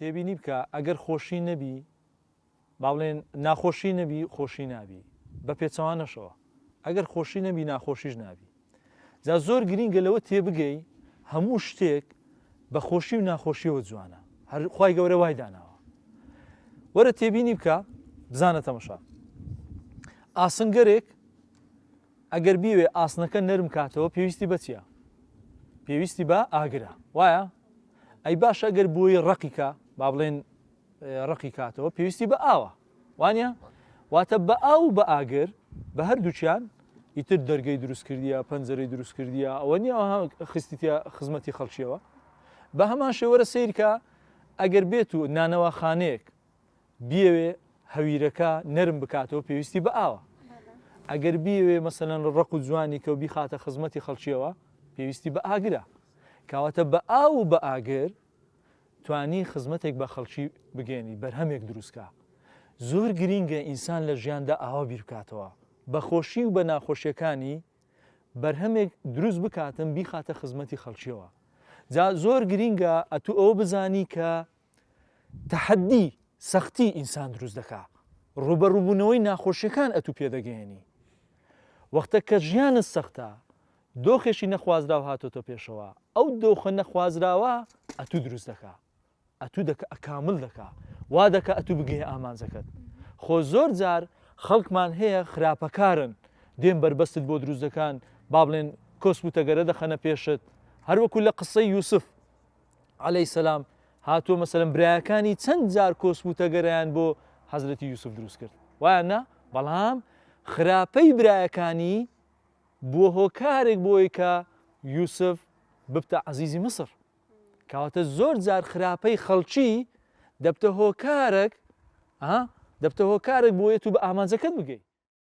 تێبینی بکە ئەگەر خۆشی نەبی با بڵێن ناخۆشی نەبی خۆشی نابی بە پێچەوانەشەوە ئەگەر خۆشی نەبی ناخۆشیش نابی جا زۆر گرینگە لەوە تێبگەی هەموو شتێک بە خۆشی و ناخۆشیەوە جوانە هەر خوای گەورە وای داناوە وەرە تێبینی بکە بزانە تەمەشا ئاسنگەرێک ئەگەر بیوێ ئاسنەکە نەرم کاتەوە پێویستی بە چییە؟ پێویستی بە ئاگرە وایە؟ ئەی باش ئەگەر بۆی ڕقیکە با بڵێن ڕقی کاتەوە پێویستی بە ئاوە وانە؟ واتە بە ئاو و بە ئاگر بە هەردووکیان ئیتر دەرگەی دروست کردیە پەنجەرەی دروست کردیە ئەوە نییە خستیتە خزمەتی خەڵکیەوە بە هەمان شێوەرە سیرکە ئەگەر بێت و نانەواخانەیەک بیەوێ هەویرەکە نەرم بکاتەوە پێویستی بە ئاوە ئەگەر بیەوێ مەسەلەن ڕق و جوانی کە و بیخاتە خزمەتی خەڵکیەوە پێویستی بە ئاگرە کەواتە بە ئاو و بە ئاگر توانی خزمەتێک بە خەڵکی بگەێنی بەرهەمێک دروستکە زۆر گرینگە ئینسان لە ژیاندا ئاوا بیر بکاتەوە بە خۆشی و بە ناخۆشیەکانی بەرهەمێک دروست بکاتن بیخاتە خزمەتی خەڵکیەوە جا زۆر گرینگە ئەتوو ئەوە بزانی کە تەحەدی، سەختی ئینسان دروست دەکا. ڕووبەڕووبوونەوەی ناخۆشیەکان ئەتوو پێدەگەیەنی. وەختە کە ژیانت سەختە، دۆخێکی نەخوازراو هاتۆتە پێشەوە، ئەو دۆخە نەخوازراوە ئەتوو دروست دەکا. ئەتوو دەکا کامل دەکا. وا دەکا ئەتوو بگەیە ئامانجەکەت. خۆ زۆر جار خەڵکمان هەیە خراپەکارن، دێن بەربەستت بۆ دروست دەکەن، با بڵێن کۆسپ و تەگەرە دەخەنە پێشت. هەروەکو لە قسەی یوسف علیە سلام هاتووە مەسەلەن برایەکانی چەند جار کۆسپ و تەگەرەیان بۆ حەزرەتی یوسف دروست کرد وایان نا بەڵام خراپەی برایەکانی بووە هۆکارێک بۆی کە یوسف ببتە عەزیزی مصر کەواتە زۆر جار خراپەی خەڵکی دەبتە هۆکارێک دەبتە هۆکارێک بۆیە تو بە ئامانجەکەت بگەی.